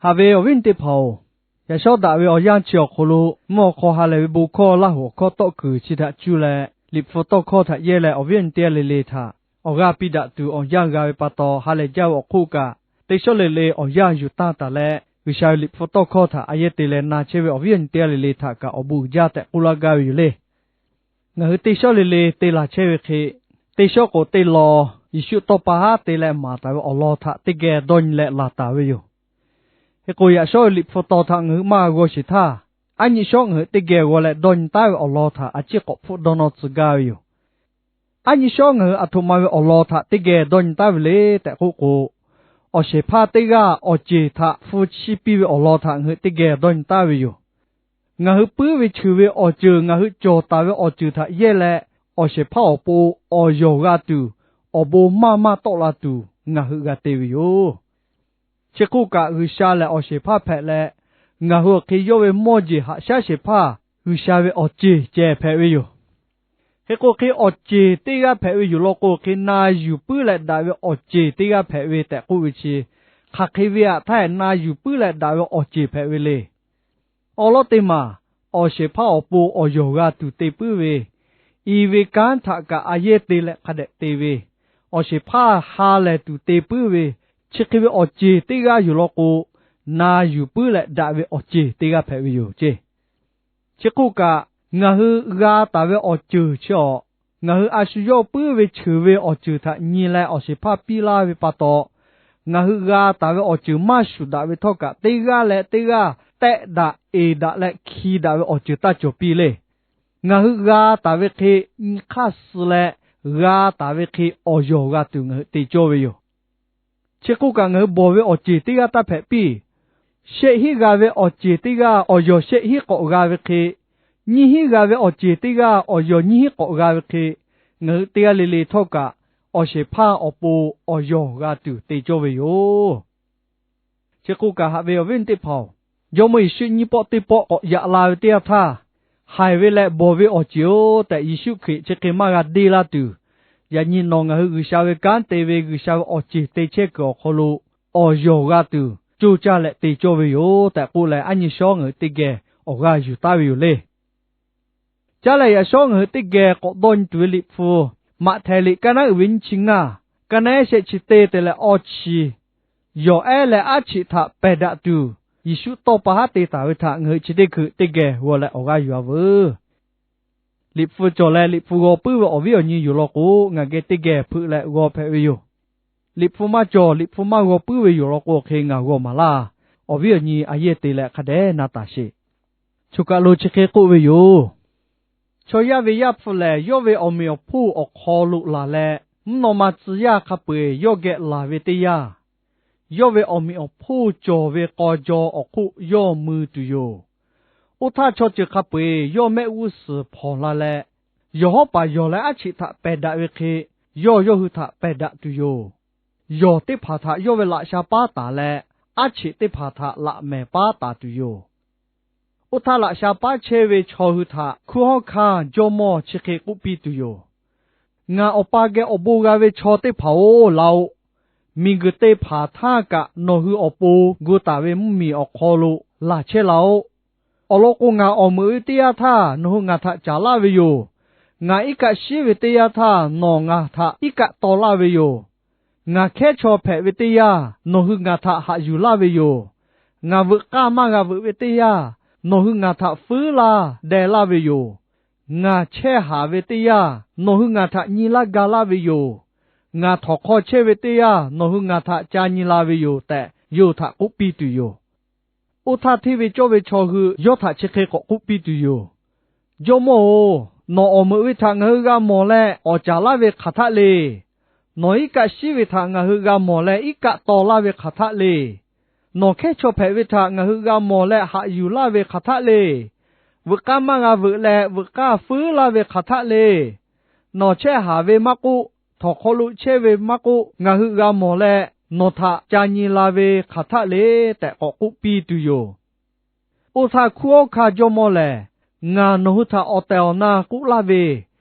Haꞈ ve awˬ viˉ awˬ nyi teˇ hpaˍ-oˬ, yaꞈ shawˉ daꞈ ve awˬ yanˇ chi awˬ hk'aw lo mvuhˇ awˬ hk'aw ha lehˬ ve bon hkawˇ Laˇ hoꞈ awˬ hkawˇ tawˆ kuiˬ chi htaꞈ cuˇ leh, Liꞈ hpu tawˇ hkawˇ htaꞈ yehˇ leh awˬ viˉ awˬ nyi teˇ g'aˇ le le htaꞈ awˬ g'aˇ piˇ daꞈ tuˬ awˬ yanˇ g'a ve pa taw, ha lehˬ jaˇ ve awˬ hk'oˆ kaꞈ, teˇ shawˉ le le awˬ yanˇ yuˬ tanˇ taˍ leh, G'uiˬsha ve Liꞈ hpu tawˇ hkawˇ htaꞈ a yehˇ te leh na chehˇ ve awˬ viˉ awˬ nyi teˇ g'aˇ le le htaꞈ kaꞈ awˬ bon uiˍ jaˇ tehꞈ k'oˆ laˇ gaˇ ve yoˬ le. Ngaˬ hui teˇ shawˉ le le te laˬ chehˇ ve hk'e, teˇ shawˉ k'o teˇ law Yeˍsuˆ tawˇ pa haˉ te leh maˍ taˍ ve awˬ lawn htaꞈ teˇ geh dawˇ nyi leh laˬ taˍ ve yoˬ. Hk'e k'o, yaꞈ shawˉ ve Liꞈ hpu taw htaꞈ ngaˬ hui maˇ g'a g'aw sheˍ htaˇ, aˉ nyi shawˉ ngaˬ hui teˇ geh g'aw leh dawˇ nyi taˉ ve awˬ lawn htaꞈ a ciˉ k'awꞈ hpfuhˆ dawˇ nawˇ tcuh gaˇ ve yoˬ. Aˉ nyi shawˉ ngaˬ hui aˬ htoꞈ ma ve awˬ lawn htaꞈ teˇ geh dawˇ nyi taˉ ve le tehꞈ k'oˆ k'o, awˬ shehˍ hpaˇ teˇ g'aˇ awˬ ceˬ htaꞈ hpu chiˇ piˇ ve awˬ lawn htaꞈ ngaˬ hui teˇ geh dawˇ nyi taˉ ve yoˬ. Ngaˬ hui puiˉ ve cheuˬ ve awˬ ceuˬ ngaˬ hui cawˬ taˍ ve awˬ ceuˬ htaꞈ yehˇ leh, awˬ shehˍ hpaˇ awˬ pon awˬ yawˬ g'a tuˬ, awˬ bon maˇ maˇ tawˆ la tuˬ ngaˬ hui g'a te ve yoˬ. Chi hk'oˆ kaꞈ, G'uiˬsha lehˬ awˬ shehˍ hpaˇ hpehꞈ leh, ngaˬ hui awˬ hk'e yawˇ ve mawˇ jeˬ haꞈ shaˉ shehˍ hpaˇ G'uiˬsha ve awˬ ceˬ cehˬ hpehꞈ ve yoˬ. Hk'e k'o hk'e, awˬ ceˬ teˇ g'aˇ hpehꞈ ve yoˬ law k'o, hk'e na yuˬ puiˉ leh daꞈ ve awˬ ceˬ teˇ g'aˇ hpehꞈ ve tehꞈ k'oˆ ve chi, hk'aˬ hk'e ve htaˇ na yuˬ puiˉ leh daꞈ ve awˬ ceˬ hpehꞈ ve le. Awˬ lawn teˇ maˬ, awˬ shehˍ hpaˇ awˬ pon awˬ yawˬ g'a tuˬ te puiˉ ve, i ve kanˉ htaꞈ kaꞈ a yehˇ te leh hk'a dehꞈ te ve, awˬ shehˍ hpaˇ ha lehˬ tuˬ te puiˉ ve, chi hk'e ve awˬ ceˬ teˇ g'aˇ yoˬ law k'o, na yuˬ puiˉ leh daꞈ ve awˬ ceˬ teˇ g'aˇ hpehꞈ ve yoˬ ceˇ. Chi hk'oˆ kaꞈ, ngaˬ hui g'a taˍ ve awˬ ceuˬ chi awˬ, ngaˬ hui a shu yawˇ puiˉ ve cheuˬ ve awˬ ceuˬ htaꞈ nyi leh awˬ shehˍ hpaˇ piˇ laˇ ve pa taw, ngaˬ hui g'a taˍ ve awˬ ceuˬ maˇ shuˍ daꞈ ve htawˇ kaꞈ, teˇ g'aˇ leh teˇ g'aˇ tehˆ daꞈ eˍ daꞈ leh hki daꞈ ve awˬ ceuˬ taˇ cawˬ piˇ le. Ngaˬ hui g'a taˍ ve hk'e nyi hk'aˇ suh leh, g'a taˍ ve hk'e awˬ yawˬ g'a tuˬ ngaˬ hui te cawˇ ve yoˬ. Chi hk'oˆ kaꞈ, ngaˬ hui bawˬ ve awˬ ceˬ teˇ g'aˇ taˇ hpehꞈ piˇ. Shehˆ hinˉ g'a ve awˬ ceˬ teˇ g'aˇ awˬ yawˬ shehˆ hinˉ k'awꞈ g'a ve hk'e, nyiˇ hinˉ g'a ve awˬ ceˬ teˇ g'aˇ awˬ yawˬ nyiˇ hinˉ k'awꞈ g'a ve hk'e, ngaˬ hui teˇ g'aˇ le le htawˇ kaꞈ awˬ shehˍ hpaˇ awˬ pon awˬ yawˬ g'a tuˬ te cawˇ ve yoˬ. Chi hk'oˆ kaꞈ, haꞈ ve awˬ viˉ teˇ hpaˍ-oˬ, Jawˇmawˇ Yeˍsuˆ nyiˇ pawˆ teˇ pawˆ k'awꞈ yaꞈ la ve teˇ yanˇ htaˇ, haiˬ ve leh bawˬ ve awˬ ceˬ-oˬ tehꞈ Yeˍsuˆ Hkriꞈ chi hk'e maˇ g'a deˇ laˇ tuˬ, yaꞈ nyi nawˬ ngaˬ hui G'uiˬsha ve kanˉ te ve G'uiˬsha ve awˬ ceˬ te chehˇ kuiˬ awˬ hk'aw lo awˬ yawˬ g'a tuˬ coˇ caˇ leh te cawˇ ve yoˬ tehꞈ k'oˆ leh, aˉ nyi shawˉ ngaˬ hui teˇ geh awˬ g'aˇ yuˬ taˉ ve yoˬ le. Caˉ leh yaꞈ shawˉ ngaˬ hui teˇ geh k'awꞈ dawˇ nyi tuˬ ve Liꞈ hpu, Maꞈhtehˍ liꞈ kaˇ naˉ uiˍ ve nyiˇ chi ngaˇ, kaˇ naˉ ehˉ shehˆ chi teˇ te leh awˇ chi, yawˬ ehˉ leh aˉ cheꞈ htaꞈ pehˬ daꞈ tuˬ, Yeˍsuˆ tawˇ pa haˉ te taˍ ve htaꞈ ngaˬ hui chi teˇ hkui teˇ geh g'aw leh awˬ g'aˇ yuˬ-a veuˬ. Liꞈ hpu cawˬ leh Liꞈ hpu g'aw puiˉ ve awˬ viˉ awˬ nyi yoˬ law k'o, ngaˬ geh teˇ geh hpeuꞈ leh g'aw hpehꞈ ve yoˬ. Liꞈ hpu maˇ cawˬ, Liꞈ hpu maˇ g'aw puiˉ ve yoˬ law k'o, hk'e ngaˬ g'aw maˍ laˇ. Awˬ viˉ awˬ nyi a yehˇ te leh hk'a dehꞈ na taˍ sheˍ. Choˬ kaˬ lo chi hk'e k'oˆ ve yoˬ. Chaw yaˇ ve Yaˇ hpu lehˬ, yawˇ ve awˬ meꞈ awˬ hponˇ awˬ hk'aw lo laˬ leh, mvuhˇ naw ma tcuh yaˇ hk'a peu-eˬ yawˇ geh laˬ ve teˇ yanˇ, yawˇ ve awˬ meꞈ awˬ hponˇ cawˬ ve k'aw jaw awˬ hk'oˆ yawˇ mui tuˬ yoˬ. Oˇ htaˇ, chaw ceuˬ hk'a peu-eˬ yawˇ mehˆ g'uˇ suhˍ hpawnˬ la leh, yawˬ hawˉ paˍ yawˬ leh aˉ cheꞈ htaꞈ pehˬ daꞈ ve hk'e, yawˇ yawˇ hui htaꞈ pehˬ daꞈ tuˬ yoˬ. Yawˬ teˇ hpaˍ htaꞈ yawˇ ve laꞈ sha paˉ taˍ leh, aˉ cheꞈ teˇ hpaˍ htaꞈ laꞈ mehˍ paˉ taˍ tuˬ yoˬ. Oˇ htaˇ, laꞈ sha paˉ chehˇ ve chaw hui htaꞈ hkunˉ hawˉ hkanˇ jawˇmawˇ chi hk'e k'oˆ piˇ tuˬ yoˬ. Ngaˬ Awˬ pa geh awˬ bon g'a ve chaw teˇ hpaˍ-oˬ, laˬ-oꞈ. Miˬguiˬ te hpanˍ htaˇ kaꞈ nawˬ hui awˬ pon gu taˍ ve mvuhˇmiˬ awˬ hk'aw lo laˬ chehˇ laˬ-oꞈ. Awˬ lawn k'o, ngaˬ awˬ meuꞈ ve teˇ yanˇ htaˇ nawˬ hui ngaˬ htaꞈ caˍ laˇ ve yoˬ. Ngaˬ iˉ kaˆ shiˉ ve teˇ yanˇ htaˇ nawˬ ngaˬ htaꞈ iˉ kaˆ taw laˇ ve yoˬ. Ngaˬ hkehˉ chaw hpehꞈ ve teˇ yanˇ nawˬ hui ngaˬ htaꞈ haꞈ yuˬ laˇ ve yoˬ. Ngaˬ veuꞈ k'aˇ maˇ g'a veuꞈ ve teˇ yanˇ nawˬ hui ngaˬ htaꞈ fuiˉ laˇ deh laˇ ve yoˬ. Ngaˬ chehˇ haˍ ve teˇ yanˇ nawˬ hui ngaˬ htaꞈ nyi laˇ ga laˇ ve yoˬ. Ngaˬ htawnˍ hk'aw chehˇ ve teˇ yanˇ nawˬ hui ngaˬ htaꞈ ca nyi la ve yoˬ tehꞈ, yawˇ hui htaꞈ k'oˆ piˇ tuˬ yoˬ. Oˇ htaˇ, hteˇ ve cawˇ ve chaw hui yawˇ htaꞈ chi hk'e k'awꞈ k'oˆ piˇ tuˬ yoˬ. Jawˇmawˇ-oˬ, nawˬ awˬ meuꞈ ve htaꞈ ngaˬ hui g'a mawˬ leh awˍ caˍ laˇ ve hk'aˬ htaˆ le. Nawˬ iˉ kaˆ shiˉ ve htaꞈ ngaˬ hui g'a mawˬ leh iˉ kaˆ taw laˇ ve hk'aˬ htaˆ le. Nawˬ hkehˉ chaw hpehꞈ ve htaꞈ ngaˬ hui g'a mawˬ leh haꞈ yuˬ laˇ ve hk'aˬ htaˆ le. Veuꞈ k'aˇ maˇ g'a veuꞈ leh veuꞈ k'aˇ fuiˉ laˇ ve hk'aˬ htaˆ le. Nawˬ chehˇ haˍ ve maˇ k'oˆ, htawnˍ hk'aw lo chehˇ ve maˇ k'oˆ, ngaˬ hui g'a mawˬ leh nawˬ htaꞈ ca nyi la ve hk'aˬ htaˆ le tehꞈ k'awꞈ k'oˆ piˇ tuˬ yoˬ. Oˇ htaˇ, hkunˉ hawˉ hkanˇ jawˇmawˇ lehˬ, ngaˬ nawˬ hui htaꞈ awˬ tehˬ awˬ na k'oˆ laˇ ve,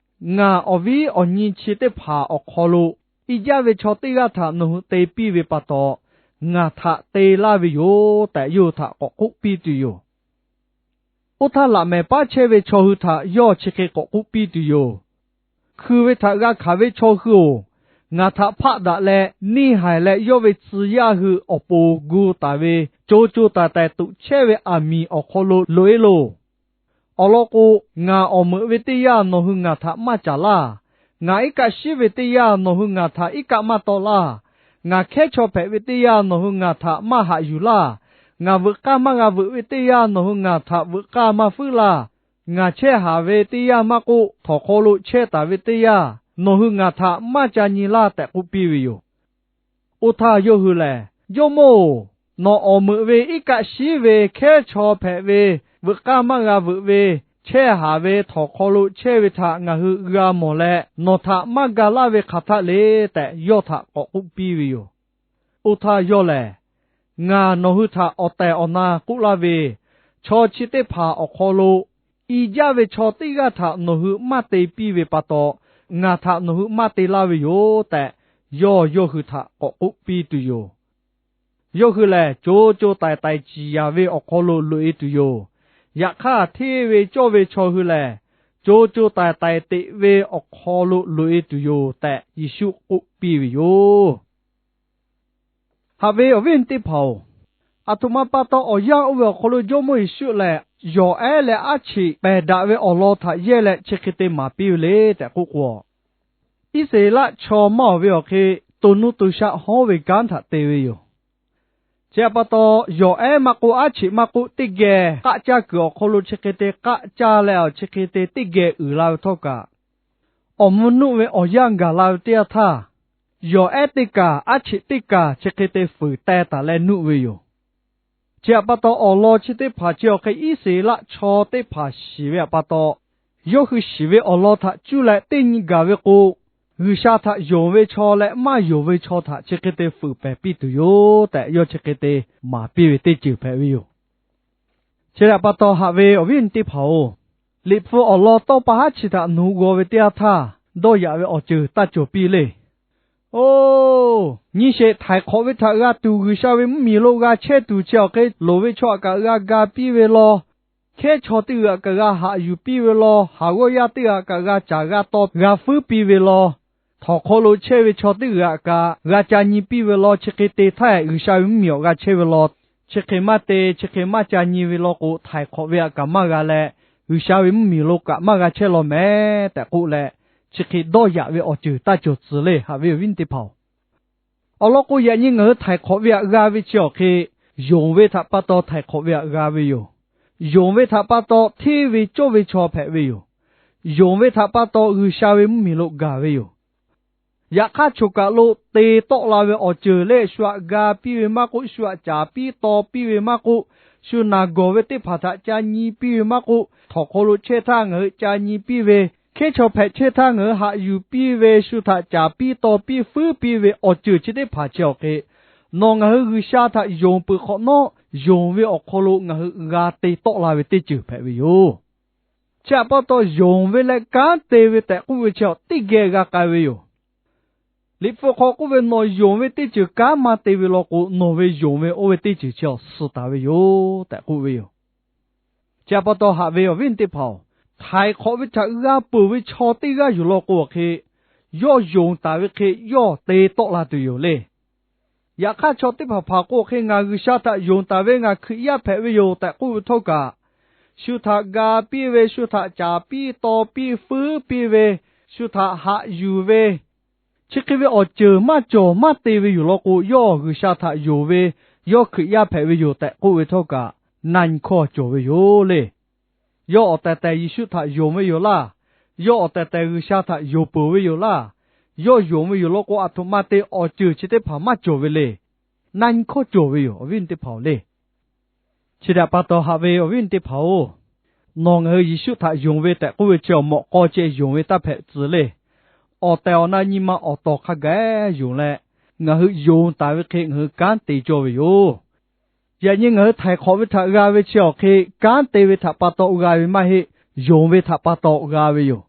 ngaˬ awˬ viˉ awˬ nyi chi teˇ hpaˍ awˬ hk'aw lo iˉ jaˇ ve chaw teˇ g'aˇ htaꞈ nawˬ hui te piˇ ve pa taw, ngaˬ htaꞈ te laˇ ve yoˬ tehꞈ yawˇ hui htaꞈ k'awꞈ k'oˆ piˇ tuˬ yoˬ. Oˇ htaˇ laꞈ mehˍ paˉ chehˇ ve chaw hui htaꞈ yawˇ chi hk'e k'awꞈ k'oˆ piˇ tuˬ yoˬ. Hkui ve htaꞈ g'a hkanˍ ve chaw hui-oˬ, ngaˬ htaꞈ hpaˆ daꞈ leh neˇ haiˬ leh yawˇ ve tcuh yaˇ hui awˬ pon gu taˍ ve co co taiˍ taiˍ toꞈ chehˇ ve aˬ miˍ awˬ hk'aw lo loꞈ-e loˬ. Awˬ lawn k'o, ngaˬ awˬ meuꞈ ve teˇ yanˇ nawˬ hui ngaˬ htaꞈ maˇ caˍ laˇ. Ngaˬ iˉ kaˆ shiˉ ve teˇ yanˇ nawˬ hui ngaˬ htaꞈ iˉ kaˆ maˇ taw laˇ. Ngaˬ hkehˉ chaw hpehꞈ ve teˇ yanˇ nawˬ hui ngaˬ htaꞈ maˇ haꞈ yuˬ laˇ. Ngaˬ veuꞈ k'aˇ maˇ g'a veuꞈ ve teˇ yanˇ nawˬ hui ngaˬ htaꞈ veuꞈ k'aˇ maˇ fuiˉ laˇ. Ngaˬ chehˇ haˍ ve teˇ yanˇ maˇ k'oˆ, htawnˍ hk'aw lo chehˇ taˍ ve teˇ yanˇ nawˬ hui ngaˬ htaꞈ maˇ ca nyi laˇ tehꞈ k'oˆ piˇ ve yoˬ. Oˇ htaˇ yawˇ hui lehˬ, Jawˇmawˇ-oˬ, nawˬ awˬ meuꞈ ve iˉ kaˆ shiˉ ve hkehˉ chaw hpehꞈ ve veuꞈ k'aˇ maˇ g'a veuꞈ ve chehˇ haˍ ve htawnˍ hk'aw lo chehˇ ve htaꞈ ngaˬ hui g'a mawˬ leh, nawˬ htaꞈ maˇ ga laˇ ve hk'aˬ htaˆ le tehꞈ yawˇ htaꞈ k'awꞈ k'oˆ piˇ ve yoˬ. Oˇ htaˇ yawˇ lehˬ, Ngaˬ nawˬ hui htaꞈ awˬ tehˬ awˬ na k'oˆ laˇ ve, chaw chi teˇ hpaˍ awˬ hk'aw lo i jaˇ ve chaw teˇ g'aˇ htaꞈ nawˬ hui maˇ te piˇ ve pa taw, ngaˬ htaꞈ nawˬ hui maˇ te laˇ ve yoˬ tehꞈ, yawˇ yawˇ hui htaꞈ k'awꞈ k'oˆ piˇ tuˬ yoˬ. Yawˇ hui lehˬ, co co taiˍ taiˍ ciˍ yanˍ ve awˬ hk'aw lo loꞈ-e tuˬ yoˬ. Yaꞈ hk'aˇ, hteˇ ve cawˇ ve chaw hui lehˬ, co co taiˍ taiˍ teꞈ ve awˬ hk'aw lo loꞈ-e tuˬ yoˬ tehꞈ Yeˍsuˆ k'oˆ piˇ ve yoˬ. Haꞈ ve awˬ viˉ awˬ nyi teˇ hpaˍ-oˬ, aˬ htoꞈ ma pa taw awˬ yanˇ oˇ ve awˬ hk'aw lo Jawˇmawˇ Yeˍsuˆ lehˬ, yawˬ ehˉ leh aˉ cheꞈ pehˬ daꞈ ve awˬ lawn htaꞈ yehˇ leh chi hk'e te maˍ piˇ ve le tehꞈ k'oˆ k'o, Iˉsaˍreˍlaˆ chaw maˇ awˬ ve awˬ hk'e to nuˇ to shaˆ hawˉ ve kanˉ htaꞈ te ve yoˬ. Chi htaꞈ pa taw, yawˬ ehˉ maˇ k'oˆ, aˉ cheꞈ maˇ k'oˆ, teˇ geh k'aˆ caˇ kuiˬ awˬ hk'aw lo chi hk'e te k'aˆ caˇ leh, awˬ chi hk'e te teˇ geh uiˍ la ve htawˇ kaꞈ, awˬ mvuhˇ nuˆ ve awˬ yanˇ gaˬ la ve teˇ yanˇ htaˇ, yawˬ ehˉ teˇ kaˬ, aˉ cheꞈ teˇ kaˬ chi hk'e te fuiˍ teh taˍ leh nuˆ ve yoˬ. Chi htaꞈ pa taw, awˬ lawn chi teˇ hpaˍ chi awˬ hk'e Iˉsaˍreˍlaˆ chaw teˇ hpaˍ shiˍ ve htaꞈ pa taw, yawˇ hui shiˍ ve awˬ lawn htaꞈ cuˇ leh teˇ nyi gaˬ ve k'o, G'uiˬsha htaꞈ yonˍ ve chaw leh maˇ yonˍ ve chaw htaꞈ chi hk'e te fuiˍ pehˍ piˇ tuˬ yoˬ tehꞈ, yawˇ chi hk'e te maˍ piˇ ve teˇ ceuˬ hpehꞈ ve yoˬ. Chi htaꞈ pa taw, haꞈ ve awˬ viˉ awˬ nyi teˇ hpaˍ-oˬ, Liꞈ hpu awˬ lawn tawˇ pa haˉ chi htaꞈ nawˬ hui g'aw ve teˇ yanˇ htaˇ, dawˇ yaꞈ ve awˬ ceuˬ taˇ cawˬ piˇ le. Oˇ, nyi sheˍ htaiˍ hk'awꞈ ve htaꞈ g'a tuˬ, G'uiˬsha ve mvuhˇmiˬ lo g'a chehˇ tuˬ chi awˬ hk'e loˍ ve chaw htaꞈ kaꞈ g'a ga piˇ ve law, hkehˉ chaw teˇ g'aˇ kaꞈ g'a haꞈ yuˬ piˇ ve law, haˍ g'awˇ yaˇ teˇ g'aˇ kaꞈ g'a caˍ g'a taw g'a fuiˉ piˇ ve law, htawnˍ hk'aw lo chehˇ ve chaw teˇ g'aˇ kaꞈ g'a ca nyi piˇ ve law, chi hk'e te htaˇ G'uiˬsha ve mvuhˇmiˬ awˬ g'a chehˇ ve law, chi hk'e maˇ te, chi hk'e maˇ ca nyi ve law k'o, htaiˍ hk'awꞈ ve htaꞈ kaꞈ maˇ g'a leh, G'uiˬsha ve mvuhˇmiˬ lo kaꞈ maˇ g'a chehˇ law mehˍ tehꞈ k'oˆ leh, chi hk'e dawˇ yaꞈ ve awˬ ceuˬ taˇ cawˬ tcuh le, haꞈ ve awˬ viˉ teˇ hpaˍ-oˬ. Awˬ lawn k'o, yaꞈ nyi ngaˬ hui htaiˍ hk'awꞈ ve htaꞈ g'a ve chi awˬ hk'e, yonˍ ve htaꞈ pa taw htaiˍ hk'awꞈ ve htaꞈ g'a ve yoˬ. Yonˍ ve htaꞈ pa taw hteˇ ve cawˇ ve chaw hpehꞈ ve yoˬ. Yonˍ ve htaꞈ pa taw G'uiˬsha ve mvuhˇmiˬ lo gaˬ ve yoˬ. Yaꞈ hk'aˇ, choˬ kaˬ lo te tawˆ la ve awˬ ceuˬ lehˬ, shu htaꞈ ga piˇ ve maˇ k'oˆ, shu htaꞈ caˍ piˇ taw piˇ ve maˇ k'oˆ, shu naˬ gawˬ ve teˇ hpaˍ htaꞈ ca nyi piˇ ve maˇ k'oˆ, htawnˍ hk'aw lo chehˇ htaˇ ngaˬ hui ca nyi piˇ ve, hkehˉ chaw hpehꞈ chehˇ htaˇ ngaˬ hui haꞈ yuˬ piˇ ve, shu htaꞈ caˍ piˇ taw piˇ fuiˉ piˇ ve awˬ ceuˬ chi teˇ hpaˍ chi awˬ hk'e, nawˬ ngaˬ hui G'uiˬsha htaꞈ yonˍ peuˬ hk'awꞈ nawˉ, yonˍ ve awˬ hk'aw lo ngaˬ hui g'a te tawˆ la ve teˇ ceuˬ hpehꞈ ve yoˬ. Chi htaꞈ pa taw, yonˍ ve leh kanˉ te ve tehꞈ k'oˆ ve chi teˇ geh g'a k'ai ve yoˬ. Liꞈ hpu hk'aw k'oˆ ve, Nawˬ yonˍ ve teˇ ceuˬ kanˉ maˇ te ve law k'o, nawˬ ve yonˍ ve oˇ ve teˇ ceuˬ chi awˬ suh taˍ ve yoˬ tehꞈ k'oˆ ve yoˬ. Chi htaꞈ pa taw, haꞈ ve awˬ viˉ teˇ hpaˍ-oˬ, htaiˍ hk'awꞈ ve htaꞈ g'a peuˬ ve chaw teˇ g'aˇ yuˬ law k'o awˬ hk'e, yawˇ yonˍ taˍ ve hk'e yawˇ te tawˆ la tuˬ yoˬ le. Yaꞈ hk'aˇ, chaw teˇ hpaˍ hpaˍ k'o hk'e, Ngaˬ G'uiˬsha htaꞈ yonˍ taˍ ve, ngaˬ Hkriꞈ yaˇ hpehꞈ ve yoˬ tehꞈ k'oˆ ve htawˇ kaꞈ, shu htaꞈ ga piˇ ve, shu htaꞈ caˍ piˇ taw piˇ fuiˉ piˇ ve, shu htaꞈ haꞈ yuˬ ve, chi hk'e ve awˬ ceuˬ maˇ cawˬ maˇ te ve yoˬ law k'o, yawˇ G'uiˬsha htaꞈ yonˍ ve, yawˇ Hkriꞈ yaˇ hpehꞈ ve yoˬ tehꞈ k'oˆ ve htawˇ kaꞈ, na nyi hkawˇ cawˬ ve yoˬ le. Yawˇ awˬ tehˬ tehˬ Yeˍsuˆ htaꞈ yonˍ ve yoˬ laˇ. Yawˇ awˬ tehˬ tehˬ G'uiˬsha htaꞈ yonˍ peuˬ ve yoˬ laˇ. Yawˇ yonˍ ve yoˬ law k'o, aˬ htoꞈ ma te awˬ ceuˬ chi teˇ hpaˍ maˇ cawˬ ve le. Na nyi hkawˇ cawˬ ve yoˬ, awˬ viˉ teˇ hpaˍ-oˬ le. Chi htaꞈ pa taw, haꞈ ve awˬ viˉ teˇ hpaˍ-oˬ, nawˬ ngaˬ hui Yeˍsuˆ htaꞈ yonˍ ve tehꞈ k'oˆ ve chi awˬ mawꞈ k'aw ceh yonˍ ve taˇ hpehꞈ tcuh le. Awˬ tehˬ awˬ na nyi ma awˬ tawˍ hk'a gaˬ yonˍ leh, ngaˬ hui yonˍ taˍ ve hk'e ngaˬ hui kanˉ te cawˇ ve yoˬ. Yaꞈ nyi ngaˬ hui htaiˍ hk'awꞈ ve htaꞈ g'a ve chi awˬ hk'e, kanˉ te ve htaꞈ pa taw g'a ve maˇ heˆ, yonˍ ve htaꞈ pa taw g'a ve yoˬ.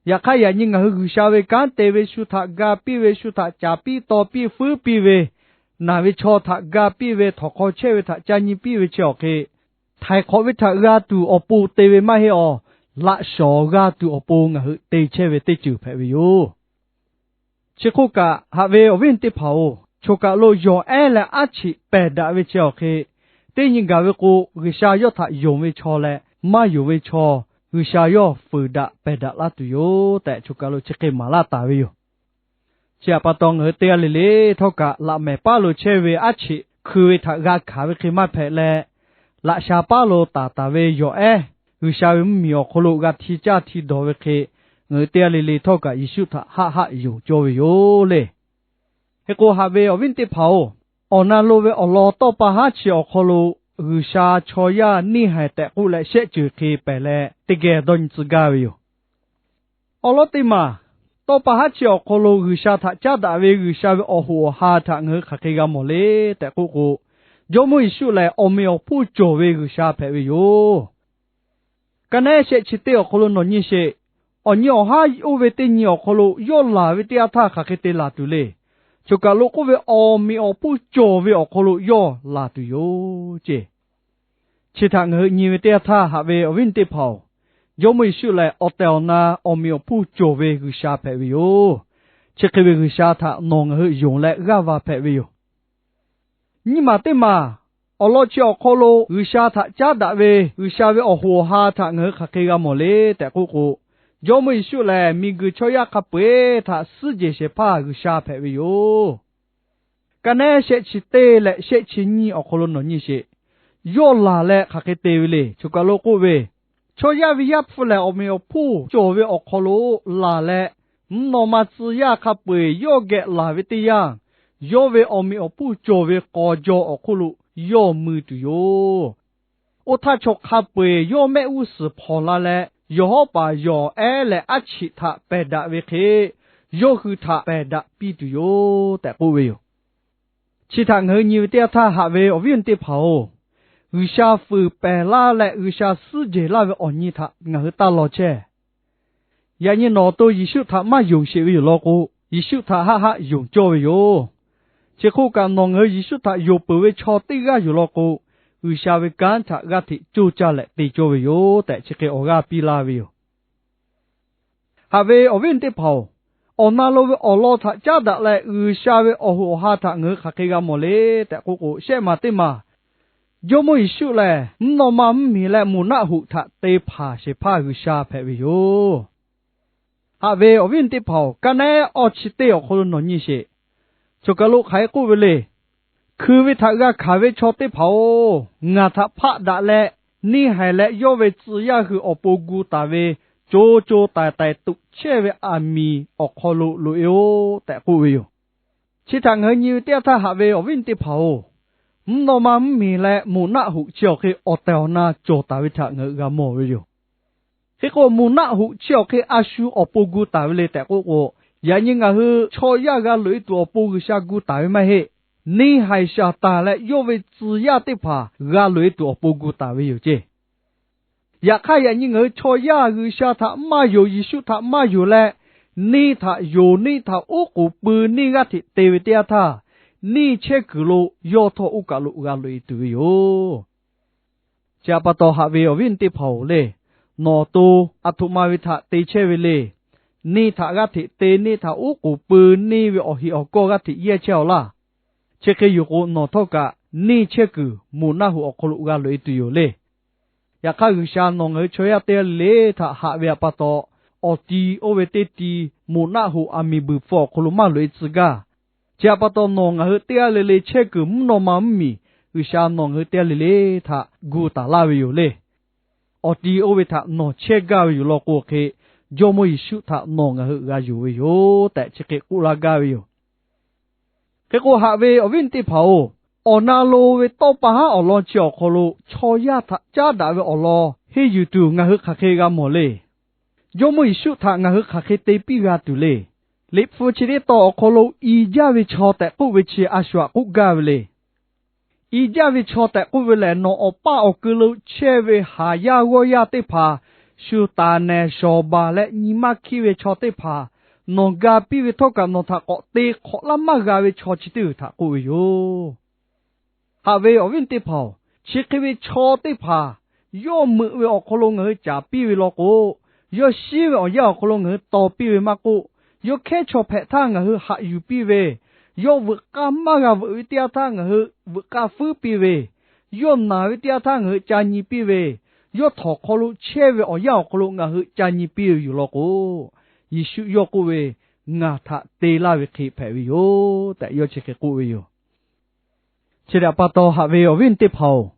Yaꞈ hk'aˇ, yaꞈ nyi ngaˬ hui G'uiˬsha ve kanˉ te ve, shu htaꞈ ga piˇ ve, shu htaꞈ caˍ piˇ taw piˇ fuiˉ piˇ ve, naˬ ve chaw htaꞈ ga piˇ ve, htawnˍ hk'aw chehˇ ve htaꞈ ca nyi piˇ ve chi awˬ hk'e, htaiˍ hk'awꞈ ve htaꞈ g'a tuˬ awˬ pon te ve maˇ heˆ awˬ, laꞈ shawnˍ g'a tuˬ awˬ pon ngaˬ hui te chehˇ ve teˇ ceuˬ hpehꞈ ve yoˬ. Chi hk'oˆ kaꞈ, haꞈ ve awˬ viˉ teˇ hpaˍ-oˬ, choˬ kaˬ lo yawˬ ehˉ leh aˉ chiꞈ pehˬ daꞈ ve chi awˬ hk'e, teˇ nyi gaˬ ve k'o, G'uiˬsha yawˇ htaꞈ yonˍ ve chaw leh maˇ yonˍ ve chaw, G'uiˬsha yawˇ fuiˍ daꞈ pehˬ daꞈ laˇ tuˬ yoˬ tehꞈ, choˬ kaˬ lo chi hk'e maˍ laˇ taˍ ve yoˬ. Chi htaꞈ pa taw, ngaˬ hui teˇ g'aˇ le le htawˇ kaꞈ laꞈ mehˍ paˉ lo chehˇ ve aˉ chiꞈ hkui ve htaꞈ g'a hkanˍ ve hk'e maˇ hpehꞈ leh, laꞈ sha paˉ lo taˍ taˍ ve yawˬ ehˉ, G'uiˬsha ve mvuhˇmiˬ awˬ hk'aw lo g'a hti caˇ hti dawˬ ve hk'e, ngaˬ hui teˇ g'aˇ le le htawˇ kaꞈ Yeˍsuˆ htaꞈ haˆ haˆ yonˍ cawˇ ve yoˬ le. Hk'e k'o, haꞈ ve awˬ viˉ teˇ hpaˍ-oˬ, awˬ na lo ve awˬ lawn tawˇ pa haˉ chi awˬ hk'aw lo G'uiˬsha chaw yaˇ neˇ haiˬ tehꞈ k'oˆ leh shehˆ ceuˬ hk'e pehˬ leh, teˇ geh dawˇ nyi tcuh gaˇ ve yoˬ. Awˬ lawn teˇ maˬ, tawˇ pa haˉ chi awˬ hk'aw lo G'uiˬsha htaꞈ caˉ daꞈ ve G'uiˬsha ve awˬ hoꞈ awˬ ha htaꞈ ngaˬ hui hk'aˬ hk'e g'a mawˬ le tehꞈ k'oˆ k'o, Jawˇmawˇ Yeˍsuˆ lehˬ awˬ meꞈ awˬ hponˇ cawˬ ve G'uiˬsha hpehꞈ ve yoˬ. Ka neˉ shehˆ chi teˇ awˬ hk'aw lo nawˬ nyi sheˍ. Awˬ nyi awˬ haˉ oˇ ve teˇ nyi awˬ hk'aw lo yawˇ laˬ ve teˇ yanˇ htaˇ hk'aˬ hk'e te laˬ tuˬ le. Choˬ kaˬ lo k'oˆ ve, awˬ meꞈ awˬ hponˇ cawˬ ve awˬ hk'aw lo yawˇ laˬ tuˬ yoˬ ceˇ. Chi htaꞈ ngaˬ hui nyi ve teˇ yanˇ htaˇ, haꞈ ve awˬ viˉ teˇ hpaˍ-oˬ, Jawˇmawˇ Yeˍsuˆ lehˬ awˬ tehˬ awˬ na awˬ meꞈ awˬ hponˇ cawˬ ve G'uiˬsha hpehꞈ ve yoˬ. Chi hk'e ve G'uiˬsha htaꞈ nawˬ ngaˬ hui yonˍ leh g'aˇ va hpehꞈ ve yoˬ. Nyiˇ maˬ teˇ maˬ, awˬ lawn chi awˬ hk'aw lo G'uiˬsha htaꞈ caˉ daꞈ ve G'uiˬsha ve awˬ hoꞈ awˬ ha htaꞈ ngaˬ hui hk'aˬ hk'e g'a mawˬ le tehꞈ k'oˆ k'o, Jawˇmawˇ Yeˍsuˆ lehˬ miˬguiˬ chaw yaˇ hk'a peu-eˬ htaꞈ suhˉ jehˬ shehˍ hpaˇ G'uiˬsha hpehꞈ ve yoˬ. Ka neˉ shehˆ chi teˇ leh shehˆ chi nyiˇ awˬ hk'aw lo nawˬ nyi sheˍ. Yawˇ laˬ leh hk'aˬ hk'e te ve le. Choˬ kaˬ lo k'oˆ ve, chaw yaˇ ve Yaˇ hpu lehˬ awˬ meꞈ awˬ hponˇ cawˬ ve awˬ hk'aw lo laˬ leh, mvuhˇ naw ma tcuh yaˇ hk'a peu-eˬ yawˇ geh laˬ ve teˇ yanˇ, yawˇ ve awˬ meꞈ awˬ hponˇ cawˬ ve k'aw jaw awˬ hk'oˆ lo yawˇ mui tuˬ yoˬ. Oˇ htaˇ, chaw hk'a peu-eˬ yawˇ mehˆ g'uˇ suhˍ hpawnˬ la leh, yawˬ hawˉ paˍ yawˬ ehˉ leh aˉ chiꞈ htaꞈ pehˬ daꞈ ve hk'e, yawˇ hui htaꞈ pehˬ daꞈ piˇ tuˬ yoˬ tehꞈ k'oˆ ve yoˬ. Chi htaꞈ ngaˬ hui nyi ve teˇ yanˇ htaˇ, haꞈ ve awˬ viˉ awˬ nyi teˇ hpaˍ-oˬ, G'uiˬsha fuiˍ pehˬ laˇ leh G'uiˬsha suhˉ jehˬ laˇ ve awˬ nyi htaꞈ ngaˬ hui taˇ law chehˇ. Yaꞈ nyi nawˬ awˬ to Yeˍsuˆ htaꞈ maˇ yonˍ sheˍ ve yoˬ law k'o, Yeˍsuˆ htaꞈ haˆ haˆ yonˍ cawˇ ve yoˬ. Chi hk'oˆ kaꞈ, nawˬ ngaˬ hui Yeˍsuˆ htaꞈ yonˍ peuˬ ve chaw teˇ g'aˇ yoˬ law k'o, G'uiˬsha ve kanˉ htaꞈ g'aˇ hteꞈ coˇ caˇ leh te cawˇ ve yoˬ tehꞈ, chi hk'e awˬ g'aˇ piˇ laˇ ve yoˬ. Haꞈ ve awˬ viˉ teˇ hpaˍ-oˬ, awˬ na lo ve awˬ lawn htaꞈ caˉ daꞈ leh G'uiˬsha ve awˬ hoꞈ awˬ ha htaꞈ ngaˬ hui hk'aˬ hk'e g'a mawˬ le tehꞈ k'oˆ k'o, shehˆ maˬ teˇ maˬ, Jawˇmawˇ Yeˍsuˆ lehˬ mvuhˇ naw ma mvuhˇmiˬ leh moˬ naˆ hoꞈ htaꞈ te hpanˍ shehˍ hpaˇ G'uiˬsha hpehꞈ ve yoˬ. Haꞈ ve awˬ viˉ teˇ hpaˍ-oˬ, ka neˉ awˬ chi teˇ awˬ hk'aw lo nawˬ nyi sheˍ. Choˬ kaˬ lo hk'aˬ hk'e k'oˆ ve le. Hkui ve htaꞈ g'a hkanˍ ve chaw teˇ hpaˍ-oˬ, ngaˬ htaꞈ hpaˆ daꞈ leh, neˇ haiˬ leh yawˇ ve tcuh yaˇ hui awˬ pon gu taˍ ve co co taiˍ taiˍ tuꞈ chehˇ ve aˬ miˍ awˬ hk'aw lo loꞈ-e-oˆ tehꞈ k'oˆ ve yoˬ. Chi htaꞈ ngaˬ hui nyi ve teˇ yanˇ htaˇ, haꞈ ve awˬ viˉ teˇ hpaˍ-oˬ, mvuhˇ naw ma mvuhˇmiˬ leh moˬ naˆ hoꞈ chi awˬ hk'e awˬ tehˬ awˬ na cawˬ taˍ ve htaꞈ ngaˬ hui g'a mawˬ ve yoˬ. Hk'e k'o, moˬ naˆ hoꞈ chi awˬ hk'e a shu awˬ pon gu taˍ ve le tehꞈ k'oˆ k'o, yaꞈ nyi ngaˬ hui chaw yaˇ g'a loꞈ-e tuˬ awˬ pon G'uiˬsha gu taˍ ve maˇ heˆ. Neˇ haiˬ Saˍtanˍ leh yawˇ ve tcuh yaˇ teˇ hpaˍ g'a loꞈ-e tuˬ awˬ pon gu taˍ ve yoˬ ceˇ. Yaꞈ hk'aˇ, yaꞈ nyi ngaˬ hui chaw yaˇ G'uiˬsha htaꞈ maˇ yonˍ, Yeˍsuˆ htaꞈ maˇ yonˍ leh, neˇ htaꞈ yonˍ, neˇ htaꞈ oˉ k'oˍ pui, neˇ g'aˇ hteꞈ te ve teˇ yanˇ htaˇ, neˇ chehˇ kuiˬ lo yawˇ htawˇ oˇ kaˬ lo g'a loꞈ-e tuˬ ve yoˬ. Chi htaꞈ pa taw, haꞈ ve awˬ viˉ teˇ hpaˍ-oˬ le, nawˬ awˬ to aˬ htoꞈ ma ve htaꞈ te chehˇ ve le. Neˇ htaꞈ g'aˇ hteꞈ te, neˇ htaꞈ oˉ k'oˍ pui, neˇ ve awˬ heꞈ awˬ kawˇ g'aˇ hteꞈ yehˇ chehˇ-aw laˇ. Chi hk'e yoˬ k'o, nawˬ htawˇ kaꞈ neˇ chehˇ kuiˬ moˬ naˆ hoꞈ awˬ hk'aw lo g'a loꞈ-e tuˬ yoˬ le. Yaꞈ hk'aˇ, G'uiˬsha nawˬ ngaˬ hui chaw yaˇ teˇ g'aˇ le le htaꞈ haꞈ ve htaꞈ pa taw, awˬ ti oˇ ve teˇ ti moˬ naˆ hoꞈ aˬ miˍ buiˬ hpfuh awˬ hk'aw lo maˇ loꞈ-e tcuh gaˇ. Chi htaꞈ pa taw, nawˬ ngaˬ hui teˇ g'aˇ le le chehˇ kuiˬ mvuhˇ naw ma mvuhˇmiˬ G'uiˬsha nawˬ ngaˬ hui teˇ g'aˇ le le htaꞈ gu taˍ laˇ ve yoˬ le. Awˬ ti oˇ ve htaꞈ nawˬ chehˇ gaˇ ve yoˬ law k'o hk'e, Jawˇmawˇ Yeˍsuˆ htaꞈ nawˬ ngaˬ hui g'a yonˍ ve yoˬ tehꞈ chi hk'e k'oˆ laˇ gaˇ ve yoˬ. Hk'e k'o, haꞈ ve awˬ viˉ teˇ hpaˍ-oˬ, awˬ na lo ve tawˇ pa haˉ awˬ lawn chi awˬ hk'aw lo chaw yaˇ htaꞈ caˉ daꞈ ve awˬ lawn henˇ yuˬ tuˬ ngaˬ hui hk'aˬ hk'e g'a mawˬ le. Jawˇmawˇ Yeˍsuˆ htaꞈ ngaˬ hui hk'aˬ hk'e te piˇ g'a tuˬ le. Liꞈ hpu chi teˇ tawn awˬ hk'aw lo i jaˇ ve chaw tehꞈ k'oˆ ve chi a shu htaꞈ k'oˆ gaˇ ve le. I jaˇ ve chaw tehꞈ k'oˆ ve lehˬ, nawˬ awˬ paˇ awˬ keu lo chehˇ ve haˍ yaˇ g'awˇ yaˇ teˇ hpaˍ, shu taˍ nehˬ shawˍ baˬ leh nyi maˇ hkiˇ ve chaw teˇ hpaˍ, nawˬ ga piˇ ve htawˇ kaꞈ nawˬ htaꞈ k'awꞈ te hk'awꞈ laˇ maˇ g'a ve chaw chi teˇ hpaˍ htaꞈ k'oˆ ve yoˬ. Haꞈ ve awˬ viˉ teˇ hpaˍ-oˬ, chi hk'e ve chaw teˇ hpaˍ yawˇ meuꞈ ve awˬ hk'aw lo ngaˬ hui caˍ piˇ ve law k'o, yawˇ shinˉ ve awˬ yanˇ awˬ hk'aw lo ngaˬ hui taw piˇ ve maˇ k'oˆ, yawˇ hkehˉ chaw hpehꞈ htaˇ ngaˬ hui haꞈ yuˬ piˇ ve, yawˇ veuꞈ k'aˇ maˇ g'a veuꞈ ve teˇ yanˇ htaˇ ngaˬ hui veuꞈ k'aˇ fuiˉ piˇ ve, yawˇ naˬ ve teˇ yanˇ htaˇ ngaˬ hui ca nyi piˇ ve, yawˇ htawnˍ hk'aw lo chehˇ ve awˬ yanˇ awˬ hk'aw lo ngaˬ hui ca nyi piˇ ve yoˬ law k'o, Yeˍsuˆ yawˇ k'oˆ ve, Ngaˬ htaꞈ te laˇ ve hk'e hpehꞈ ve yoˬ tehꞈ yawˇ chi hk'e k'oˆ ve yoˬ. Chi htaꞈ pa taw haꞈ ve awˬ viˉ teˇ hpaˍ-oˬ,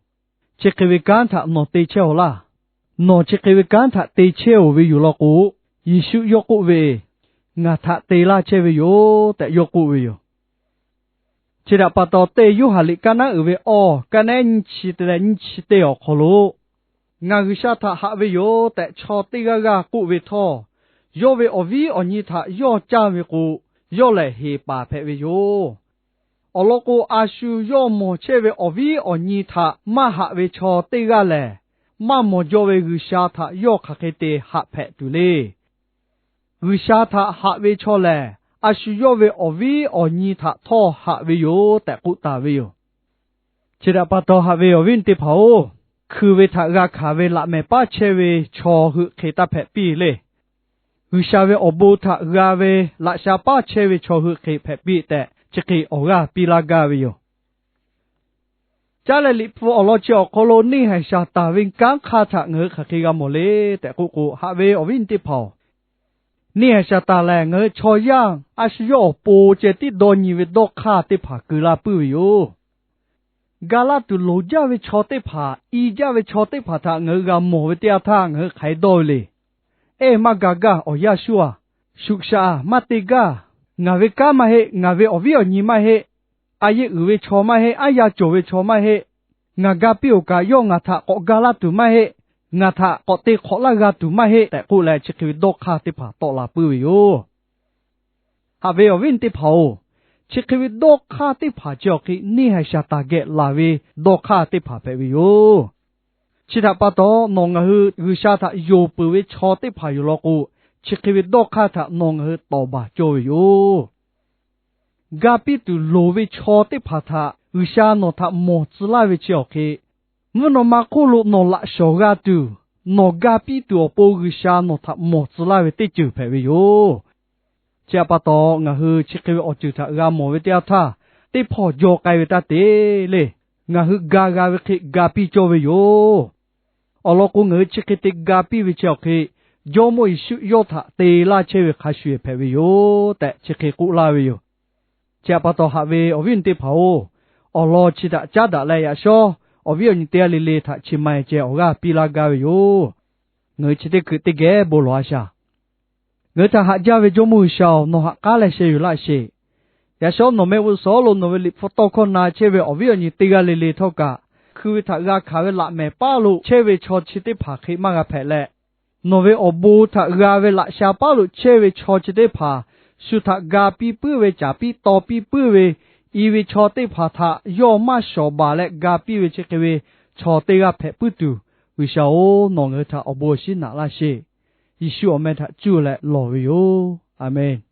chi hk'e ve kanˉ htaꞈ nawˬ te chehˇ-aw laˇ. Nawˬ chi hk'e ve kanˉ htaꞈ te chehˇ-oˬ ve yoˬ law k'o, Yeˍsuˆ yawˇ k'oˆ ve, Ngaˬ htaꞈ te laˇ chehˇ ve yoˬ tehꞈ yawˇ k'oˆ ve yoˬ. Chi htaꞈ pa taw teˇ Yoˇhanˬ liꞈ kaˇ naˉ uiˍ ve awˇ, kaˇ naˉ nyiˇ chi te leh nyiˇ chi teˇ awˬ hk'aw lo, Ngaˬ G'uiˬsha htaꞈ haꞈ ve yoˬ tehꞈ chaw teˇ g'aˇ g'aˇ k'oˆ ve htawˇ, yawˇ ve awˬ viˉ awˬ nyi htaꞈ yawˇ canˇ ve k'o, yawˇ lehˬ heˍ paˍ hpehꞈ ve yoˬ. Awˬ lawn k'o, a shu yawˇ mawˬ chehˇ ve awˬ viˉ awˬ nyi htaꞈ maˇ haꞈ ve chaw teˇ g'aˇ lehˬ, maˇ mawˬ jaw ve G'uiˬsha htaꞈ yawˇ hk'aˬ hk'e te haꞈ hpehꞈ tuˬ le. G'uiˬsha htaꞈ haꞈ ve chaw lehˬ, a shu yawˇ ve awˬ viˉ awˬ nyi htaꞈ htawˇ haꞈ ve yoˬ tehꞈ k'oˆ taˍ ve yoˬ. Chi htaꞈ pa taw haꞈ ve awˬ viˉ teˇ hpaˍ-oˬ, hkui ve htaꞈ g'a hkanˍ ve laꞈ mehˍ paˉ chehˇ ve chaw hui hk'e taˇ hpehꞈ piˇ le. G'uiˬsha ve awˬ bon htaꞈ g'a ve laꞈ sha paˉ chehˇ ve chaw hui hk'e hpehꞈ piˇ tehꞈ chi hk'e awˬ g'aˇ piˇ laˇ gaˇ ve yoˬ. Caˉ leh Liꞈ hpu awˬ lawn chi awˬ hk'aw lo neˇ haiˬ shaˍ taˍ ve kanˉ hk'aˇ htaꞈ ngaˬ hui hk'aˬ hk'e g'a mawˬ le tehꞈ k'oˆ k'o, haꞈ ve awˬ viˉ teˇ hpaˍ-oˬ, neˇ haiˬ shaˍ taˍ lehˬ ngaˬ hui chaw yaˇ a shu yawˇ awˬ pon ceh tiˉ dawˇ nyi ve dawˇ hk'aˇ teˇ hpaˍ keu laˇ puiˉ ve yoˬ. Ga laˇ tuˬ loˍ jaˇ ve chaw teˇ hpaˍ, i jaˇ ve chaw teˇ hpaˍ htaꞈ ngaˬ hui g'a mawˬ ve teˇ yanˇ htaˇ ngaˬ hui hk'aˬ hk'e dawˇ ve le. Eˇ, maˇ ga gaˇ awˬ yanˇ shuˉ-a, shuꞈ shaꞈ maˇ te gaˇ, ngaˬ ve kanˉ maˇ heˆ, ngaˬ ve awˬ viˉ awˬ nyi maˇ heˆ, a yehˬ uiˍ ve chaw maˇ heˆ, aˉ yaˇ cawˬ ve chaw maˇ heˆ, ngaˬ ga piˇ-oˬ kaꞈ yawˇ ngaˬ htaꞈ k'awꞈ ga laˇ tuˬ maˇ heˆ, ngaˬ htaꞈ k'awꞈ te hk'awꞈ laˇ g'a tuˬ maˇ heˆ tehꞈ k'oˆ leh chi hk'e ve dawˇ hk'aˇ teˇ hpaˍ tawˆ la puiˉ ve yoˬ. Haꞈ ve awˬ viˉ teˇ hpaˍ-oˬ, chi hk'e ve dawˇ hk'aˇ teˇ hpaˍ chi awˬ hk'e neˇ haiˬ shaˍ taˍ geh laˬ ve dawˇ hk'aˇ teˇ hpaˍ hpehꞈ ve yoˬ. Chi htaꞈ pa taw nawˬ ngaˬ hui G'uiˬsha htaꞈ yonˍ peuˬ ve chaw teˇ hpaˍ yoˬ law k'o, chi hk'e ve dawˇ hk'aˇ htaꞈ nawˬ ngaˬ hui tawˍ baˬ cawˇ ve yoˬ. Ga piˇ tuˬ loˍ ve chaw teˇ hpaˍ htaꞈ G'uiˬsha nawˬ htaꞈ mawˬ tcuh laˇ ve chi awˬ hk'e, mvuhˇ naw ma hk'oˆ lo nawˬ laꞈ shawˍ g'a tuˬ, nawˬ ga piˇ tuˬ awˬ pon G'uiˬsha nawˬ htaꞈ mawˬ tcuh laˇ ve teˇ ceuˬ hpehꞈ ve yoˬ. Chi htaꞈ pa taw ngaˬ hui chi hk'e ve awˬ ceuˬ htaꞈ g'a mawˬ ve teˇ yanˇ htaˇ, teˇ hpawˇ jaw k'ai ve taˇ te le. Ngaˬ hui ga g'a ve hk'e ga piˇ cawˇ ve yoˬ. Awˬ lawn k'o, ngaˬ hui chi hk'e te ga piˇ ve chi awˬ hk'e, Jawˇmawˇ Yeˍsuˆ yawˇ htaꞈ te laˇ chehˇ ve hk'a shuˍ hpehꞈ ve yoˬ tehꞈ chi hk'e k'oˆ laˇ ve yoˬ. Chi htaꞈ pa taw haꞈ ve awˬ viˉ awˬ nyi teˇ hpaˍ-oˬ, awˬ lawn chi htaꞈ caˉ daꞈ leh yaꞈ shawˉ awˬ viˉ awˬ nyi teˇ g'aˇ le le htaꞈ chi ma e ceh awˬ g'aˇ piˇ laˇ gaˇ ve yoˬ. Ngaˬ hui chi teˇ hkui teˇ geh bon lawˬ a shaˍ. Ngaˬ hui htaꞈ haꞈ jaˇ ve Jawˇmawˇ G'uiˬsha-oˬ, nawˬ haꞈ k'aˉ leh sheh yuˬ laˇ sheˍ. Yaꞈ shawˉ nawˬ mehˆ g'uˇ suhˍ lo nawˬ ve Liꞈ hpu tawˇ hkawˇ na chehˇ ve awˬ viˉ awˬ nyi teˇ g'aˇ le le htawˇ kaꞈ, hkui ve htaꞈ g'a hkanˍ ve laꞈ mehˍ paˉ lo chehˇ ve chaw chi teˇ hpaˍ hk'e maˇ g'a hpehꞈ leh, nawˬ ve awˬ bon htaꞈ g'a ve laꞈ sha paˉ lo chehˇ ve chaw chi teˇ hpaˍ, shu htaꞈ ga piˇ puiˉ ve, caˍ piˇ taw piˇ puiˉ ve, i ve chaw teˇ hpaˍ htaꞈ yawˇ maˇ shawˍ baˬ leh ga piˇ ve chi hk'e ve chaw teˇ g'aˇ hpehꞈ puiˉ tuˬ, G'uiˬsha-oˬ, nawˬ ngaˬ hui htaꞈ awˬ bon awˬ shinˉ naꞈ laˇ sheˍ. Yeˍsuˆ awˬ meh htaꞈ cuˇ leh lawˬ ve yoˬ. A menˬ.